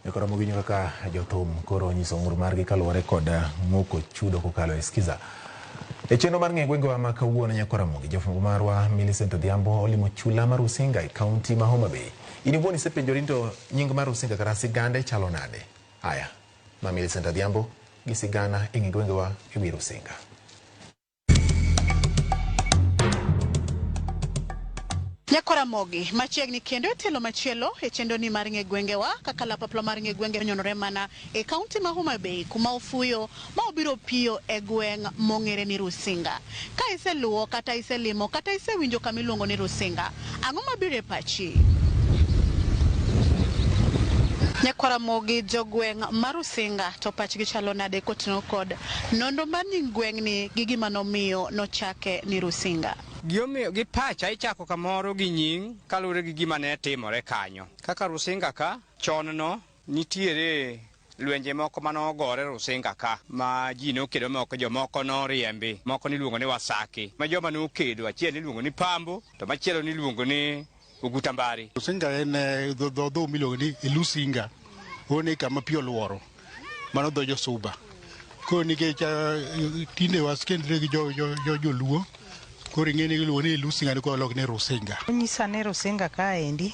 Nyakoromo winjo kaka jothum koro onyiso ng'ur margi kaluwore kod ng'uko chudo kokalo e Skiza. E chenro mar ng'e gwengewa ma kawuono Nyakoramogi, jafwambo marwa Millicent Odhiambo olimo chula mar Rusinga e kaunti ma Homa Bay. In iwuon isepenjori ni to nying mar Rusinga kata sigande chalo nade? Aya, ma Millicent Odhiambo gi sigana e ng'e gwengewa e wi Rusinga. Nyakoramogi machiegni kendo e tielo machielo e chenro ni mar ng'e gwengewa kaka lapaplo mar ng'e gwenge onyonore mana e kaunti ma Homa Bay kuma ofuyo ma obiro piyo e gweng' mong'ere ni Rusinga. Ka iseluwo kata iselimo kata isewinjo kama iluongo ni Rusinga, ang'o mabiro e pachi? Nyakoramogi jogweng' ma Rusinga to pachgi chalo nade koting'o kod nonro mar nying gweng'ni gi gima nomiyo nochake ni Rusinga? Gimomiyo gi pacha ichako kamoro gi nying kaluwore gi gima ne timore kanyo. Kaka Rusinga ka, chon no nitiere lwenje moko mane ogore Rusinga ka ma ji nokedo moko jomoko noriembi, moko niluongo ni Wasaki, ma joma nokedo achiel niluongo ni Pambo to machielo niluongo ni Oguta Mbari. Rusinga en dho dho miluongo ni Lusinga. One kama pi oluoro. Mano dho jo-Suba. Koro nikech tinde waskendre gi jo joluo, koro ing'e ni iluongo ni Lusinga ni koro olok ni Rusinga. Onyisa ni Rusinga kaendi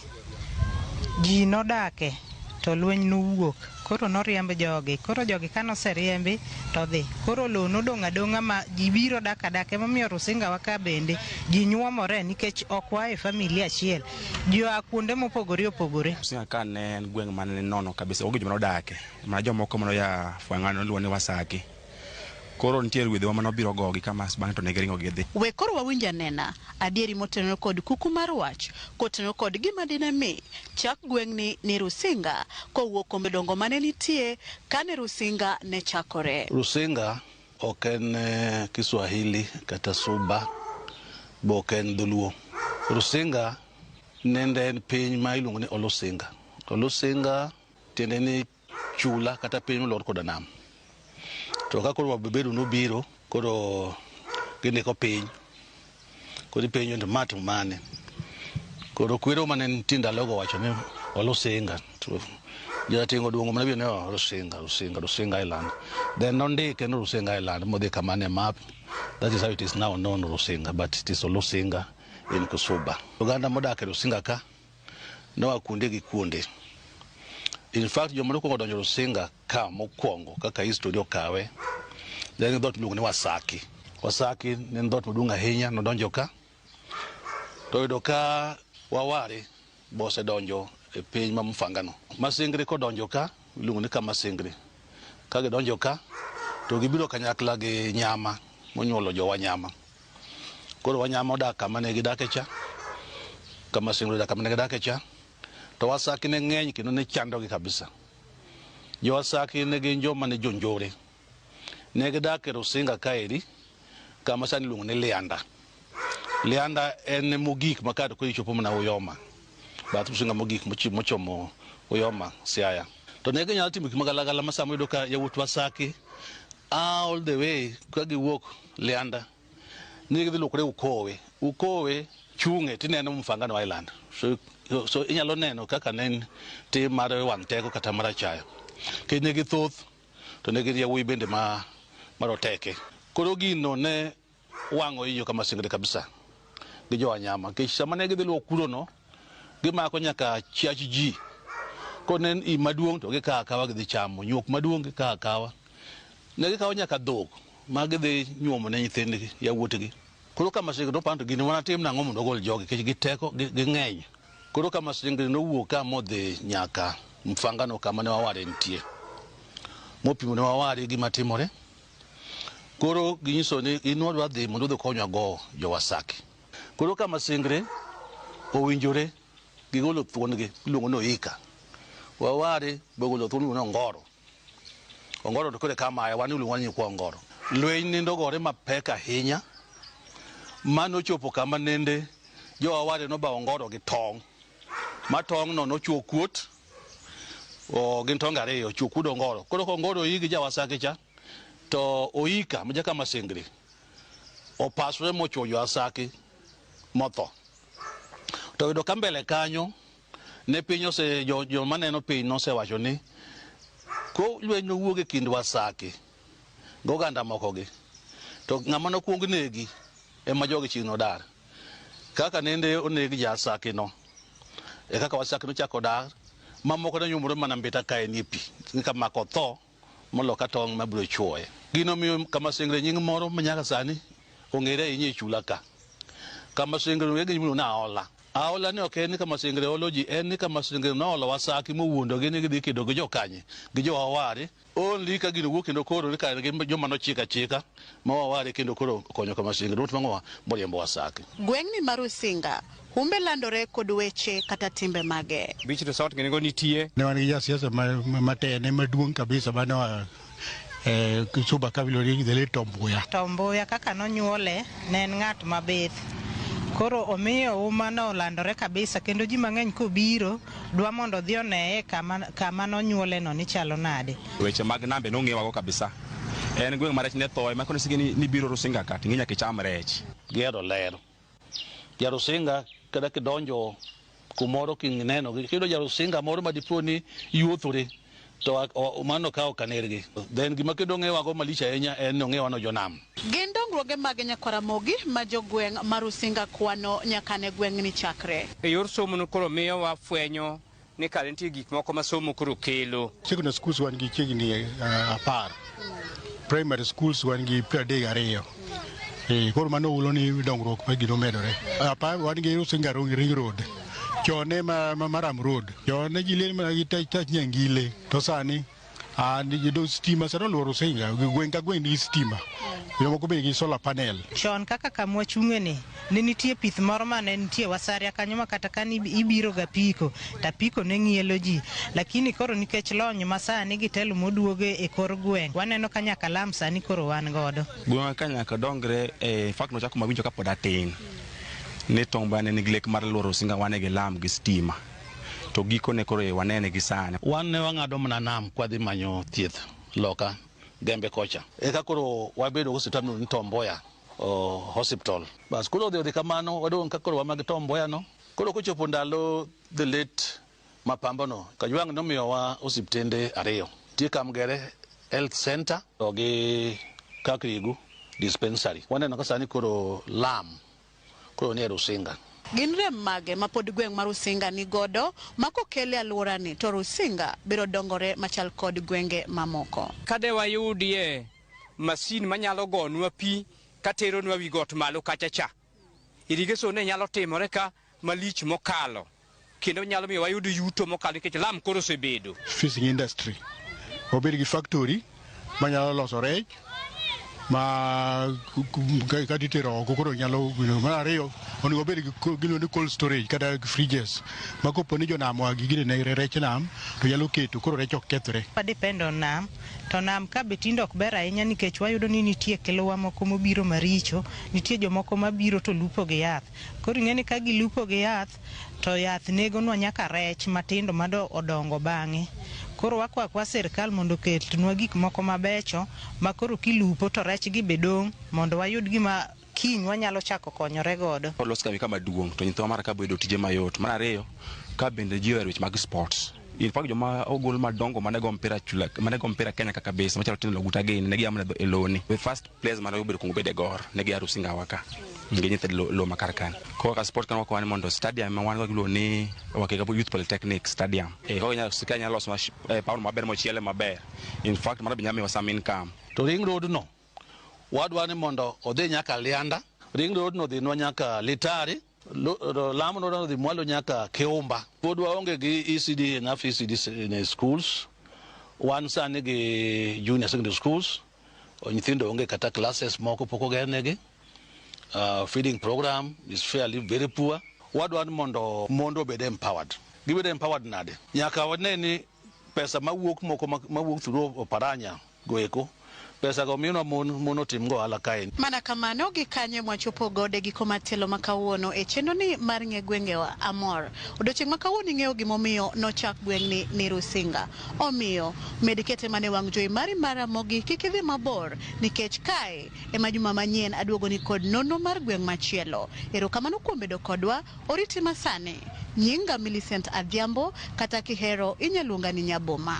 ji nodake to lweny nowuok koro noriemb jogi koro jogi kanoseriembi to dhi koro lowo nodong' adong'a ma ji biro dak adaka emomiyo Rusinga wa ka bende ji nyuomore nikech ok waa e familia achiel ji oa kuonde mopogore opogore. Rusinga ka ne en gweng' mane nono kabisa, onge joma nodake, mana jomoko manoya Fwang'ano niluongo ni Wasaki. Koro nitie rwedhiwa mane obiro gogi kama bang'e to ne giringo gidhi. We koro wawinj anena adieri motenore kod kuku mar wach kotenore kod gima dine mi chak gweng'ni ni Rusinga kowuok kuom jodongo mane nitie kane Rusinga ne chakore. Rusinga ok en Kiswahili kata Suba be ok en Dholuo. Rusinga nende en piny ma iluongo ni Olusinga. Olusinga tiende ni chula kata piny molor koda nam. To ka koro wabeberu nobiro, koro gindiko piny. Koro ipenjo ni to ma to mane? Koro kwero mane nitie ndalogo wacho ni Olusinga. To jarateng' oduongo mana ni Rusinga, Rusinga, Rusinga Island. Then nondike ni Rusinga Island modhi kama ne map. That is how it is now known Rusinga, but it is Olusinga in Kusuba. Oganda modak e Rusinga ka noa kuonde gi kuonde. In fact, joma nokwongo donjo Rusinga ka mokwongo kaka history okawe, ne en dhoot miluongo ni Wasaki. Wasaki ne en dhoot maduong' ahinya, nodonjo ka to oyudo ka Wawari be osedonjo e piny ma Mfangano. Masingri kodonjo ka, iluongo ni Kamasingri. Ka gidonjo ka, to gibiro kanyakla gi Nyama monyuolo jo Wanyama. Koro Wanyama odak kama ne gidake cha, Kamasingri odak kama ne gidake cha, to Wasaki ne ng'eny kendo ne chandogi kabisa. Jo Wasaki ne gin joma ne jonjore. Ne gidak e Rusinga kaeri, kama sani iluongo ni Lianda. Lianda en mogik ma kato koro ichopo mana Uyoma. Bath Rusinga mogik mochomo Uyoma, Siaya. To ne ginyalo timo gik magalagala ma sama iyudo ka yawuot Wasaki a all the way ka giwuok Lianda ni gidhi luokore Ukowe. Ukowe chung'e tineno Mfangano Island. So inyalo neno kaka ne en tim mar wang' teko kata mar achaya. Nikech ne githoth to ne gin yawuoyi bende ma maroteke. Koro gino ne wang'o i joka Masingri kabisa gi jo Wanyama. Nikech sama ne gidhi luok kurono, gimako nyaka chiach ji. Koro ne en im maduong' to gikawo akawa gidhi chamo, nyuok maduong' gikawo akawa. Ne gikawo nyaka dhok ma gidhi nyuomo ne nyithindgi, yawuotgi. Koro ka Masingri noparo to gini wanatim nang'o mondo wagol jogi nikech giteko, ging'eny. Koro ka Masingri nowuok ka modhi nyaka Mfangano kama ne Waware nitie. Mopimo ne Waware gima timore. Koro ginyiso ni in wadwa dhi mondo udhi ukonywa go jo Wasaki. Koro ka Masingri owinjore gigolo thuon-gi iluongo ni Oika. Waware be ogolo thuon iluongo ni Ongoro. Ongoro to koro e kama aye, wan iluongo ni nyikwa Ongoro. Lweny nende ogore mapek ahinya ma nochopo kama nende jo Waware nobawo Ongoro gi tong'. Ma tong' no nochuo kuot, gin tonge ariyo, ochuo kuod Ongoro. Koro ka Ongoro oyi gi ja Wasaki cha, to Oika ma jaka Masingri opasore mochuo jo Wasaki motho. To oyudo ka mbele kanyo Ne piny ose joma neno piny nosewacho ni ko lweny nowuok e kind Wasaki gi oganda moko gi, to ng'ama nokwong negi ema jogi chieng' nodar. Kaka nende oneg Jasaki no, e kaka Wasaki nochako dar, mamoko ne nyumore mana mbita ka en e pi, ka mako tho molo ka tong' mabiro chuoye. Gino miyo Kamasengre nying moro ma nyaka sani ong'ere ahinya e chula ka. Kamasengre ong'ere gi nying ni Aola. Aola ni ok en ni Kamasengre olo ji, en ni Kamasengre noolo Wasaki mowuondogi ni gidhi kedo gi jokanye, gi jo Waware. Only ka gino wuok kendo koro ni kare gi joma nochiko achika ma Waware kendo koro okonyo Kamasengre motimo ang'owa moriembo Wasaki. Gweng'ni mar Rusinga humbe landore kod weche kata timbe mage. Beach resort ginigo nitie. Ne wan gi jasiasa matene maduong' kabisa mane oa Suba ka iluongo ni the late Tom Mboya. Tom Mboya kaka nonyuole ne en ng'at mabith. Koro omiyo uma no olandore kabisa kendo ji mang'eny kobiro dwa mondo odhi oneye kama nonyuole no ni chalo nade. Weche mag nambe nong'ewago kabisa. En gweng' ma rech ne thoe, ma kono ni biro Rusinga ka, ting'e nyaka icham rech. Gihero ler. Ja Rusinga kata kidonjo kumoro kineno, kiyudo ja Rusinga moro ma dipo ni yuothore, to mano ka ok anergi. Then gima kendo ong'ewago malich ahinya en ni ong'ewa no jonam. Gin dongruoge mage Nyakwaramogi ma jogweng' mar Rusinga kwano nyaka ne gweng'ni chakre? E yor somo no koro miyo wafwenyo ni kare nitie gik moko ma somo koro kelo. Secondary schools wan gi chiegni 10. Primary schools wan gi 32. Koro mano hulo ni dongruok mar gino medore. Apar wan gi Rusinga Ring Road. Chon ne Maram Road. Chon ne ji liel mana gi tach nyangile. To sani stima sani oluoro Rusinga. Gweng' ka gweng' nigi stima. Jomoko bende gi solar panel. Chon kaka kamwa chung'e ni, ne nitie pith moro mane nitie Wasaria kanyo ma kata ka ibiro ga apiko, to apiko ne ng'ielo ji. Lakini koro nikech lony ma sani gi telo moduoge e kor gweng', waneno ka nyaka lam sani koro wan godo. Gweng'wa ka nyaka dongre, in fact nochako mawinjo kapod atin. Ni Tom Mboya ne nigi lek mar luoro Rusinga wane gi lam gi stima. To gikone koro wanene gi sani. Wan ne wang'ado mana nam kwa dhi manyo thieth loka Gembe kocha. Eka koro wabedo go osiptal miluongo ni Tom Mboya Hospital. Bas koro odhi kamano, wadong' ka koro wamagi Tom Mboya no. Koro kochopo ndalo the late Mapambo no, Kajwang' nomiyowa osiptende 2. Nitie Kamgere Health Center to gi Kakrigu Dispensary. Waneno ka sani koro lam koro nie Rusinga. Gin rem mage ma pod gweng' mar Rusinga ni godo ma kokele alworani to Rusinga biro dongore machal kod gwenge mamoko. Kade wayudie masin manyalo gonwa pi kateronwa wi got malo kacha cha. Irrigation ne nyalo timore ka malich mokalo kendo nyalo miyo wayud yuto mokalo nikech lam koro osebedo. Fishing industry. Obed gi factory manyalo loso rech ma kata itero oko koro nyalo. Mar ariyo onego obed gi giluongo ni cold storage kata fridges ma kopo ni jonam wa gi gine ne rech nam to nyalo keto koro rech ok kethre. Wa depend on nam, to nam ka be tinde ok ber ahinya nikech wayudo ni nitie kiluwa moko mobiro maricho, nitie jomoko mabiro to lupo gi yath. Koro ing'e ni ka gilupo gi yath, to yath negonwa nyaka rech matindo mado odongo bang'e. Koro wakwa kwa sirkal mondo oketnwa gik moko mabecho ma koro kilupo to rech gi be dong' mondo wayud gima kiny wanyalo chako konyore godo. Olos kambi kama duong' to nyithiwa mar ka bedo tije mayot. Mar ariyo, ka bende ji ohero weche mag sports. In fact joma ogol madongo mane go mpira chula, mane go mpira Kenya kaka kabisa, machalo Tino Oguta gini, ne gia mana e loni. The first players mane obedo kuongo bedo e Gor, ne gia Rusinga wa ka. Gi nyithind lo ma kar kanyo. Koro ka sport kan wakwa ni mondo stadium ma wan go giluongo ni Wakega Youth Polytechnic Stadium. Koro sirkal nyalo loso paw maber mochiele maber. In fact mano be nyalo miyowa some income. To ring road no, wadwa ni mondo odhi nyaka Lianda, ring road no dhinwa nyaka Litari, lam no dhi mwalo nyaka Keumba. Pod waonge gi ECD, enough ECD in schools. Wan sani gi junior secondary schools. Nyithindo onge kata classes moko pok ogernegi. Feeding program is fairly very poor. Wadwa ni mondo obed empowered. Gibed empowered nade? Nyaka wane ni pesa mawuok moko mawuok through Oparanya goeko Pesa go miyonwa mon, mon otim go ohala kae. Mana kamano gi kanyo mwachopo godo e giko mar tielo ma kawuono e chenro ni mar ng'e gwengewa amor. Odiochieng' ma kawuono ing'eyo gimomiyo nochak gweng'ni ni Rusinga. Omiyo med kete mana e wang' jowi mari mar Ramogi kik idhi mabor nikech kae ema juma manyien aduogoni kod nonro mar gweng' machielo. Erokamano kuom bedo kodwa, oriti masani. Nyinga Millicent Adhiambo kata kihero inya luonga ni Nyaboma.